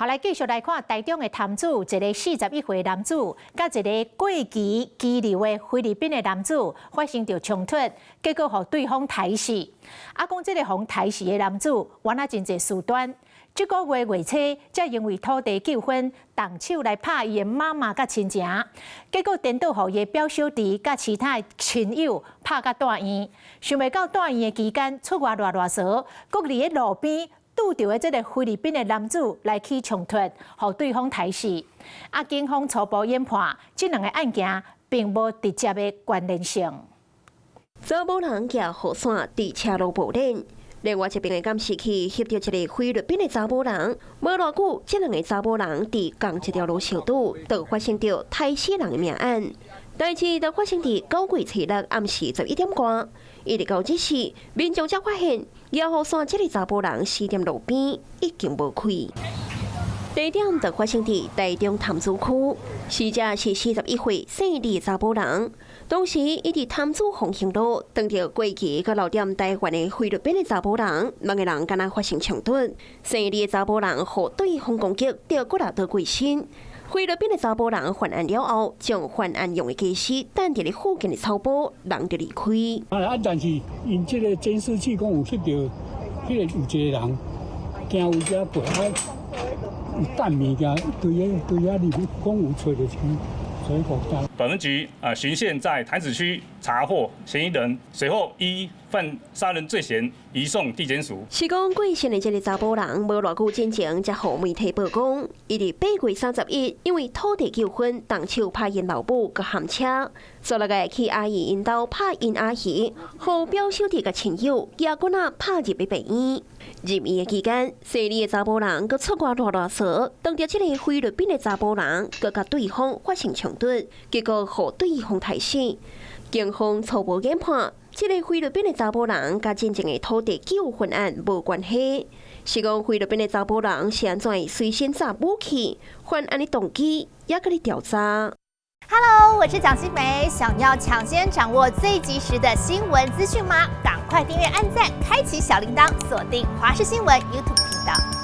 好，來繼續來看台中的潭子，一个41歲男子，佮一个過期羈留的菲律賓的男子發生著衝突，結果予對方刣死。啊，講這个予刣死的男子，原來真濟事端。這个月月初，才因為土地糾紛，動手來拍伊的媽媽佮親情，結果顛倒予伊的表小弟佮其他的親友拍甲蹛院。想袂到蹛院的期間出外賴賴趖，閣佇咧路邊拄著的這个菲律賓的男子來起衝突，予對方刣死。啊，警方初步研判，這兩个案件並無直接的關聯性。查某人舉雨傘佇車路步練。另外一邊的監視器翕著一个菲律賓的查某人，無偌久，這兩个查某人佇仝一條路相拄，就發生著刣死人的命案。代誌就發生佇9月初六暗時11點外，一直到這時，民眾才發現，舉雨傘這个查某人死佇路邊已經無氣。地點就發生佇台中潭子區，死者是41歲姓李的查某人。當時伊佇潭子鳳興路，當著過期閣留踮台灣的菲律賓的查某人，兩个人敢若發生衝突。姓李的查某人予對方攻擊，著骨力倒過身。菲律賓的查某人犯案了後，將犯案用的家私擲佇咧附近的草埔，人就離開。啊，但是𪜶這个監視器講有翕著，彼个有一个人行位遮過啊。有擲物件，對遐對遐入去，講有揣著水果單。本分局啊循線在潭子區查獲嫌疑人，隨後依犯殺人罪嫌移送地檢署。是講過身的這个查某人，無偌久進前才予媒體曝光，伊佇8月31，因為土地糾紛，動手拍𪜶老母閣含車，煞落來去阿姨𪜶兜拍𪜶阿姨，予表小弟佮親友舉棍仔拍入去病院。入院的期間，姓李的查某人閣出外賴賴趖，當著這个菲律賓的查某人，閣佮對方發生衝突，結果予對方刣死。警方初步研判，這个菲律賓的查某人佮進前的土地糾紛案無關係，是講菲律賓的查某人是按怎隨身攜武器，犯案的動機猶閣咧調查。 Hello，我是蔣新梅，想要搶先掌握最及時的新聞資訊嗎？趕快訂閱、按讚、開啟小鈴鐺，鎖定華視新聞 YouTube 頻道。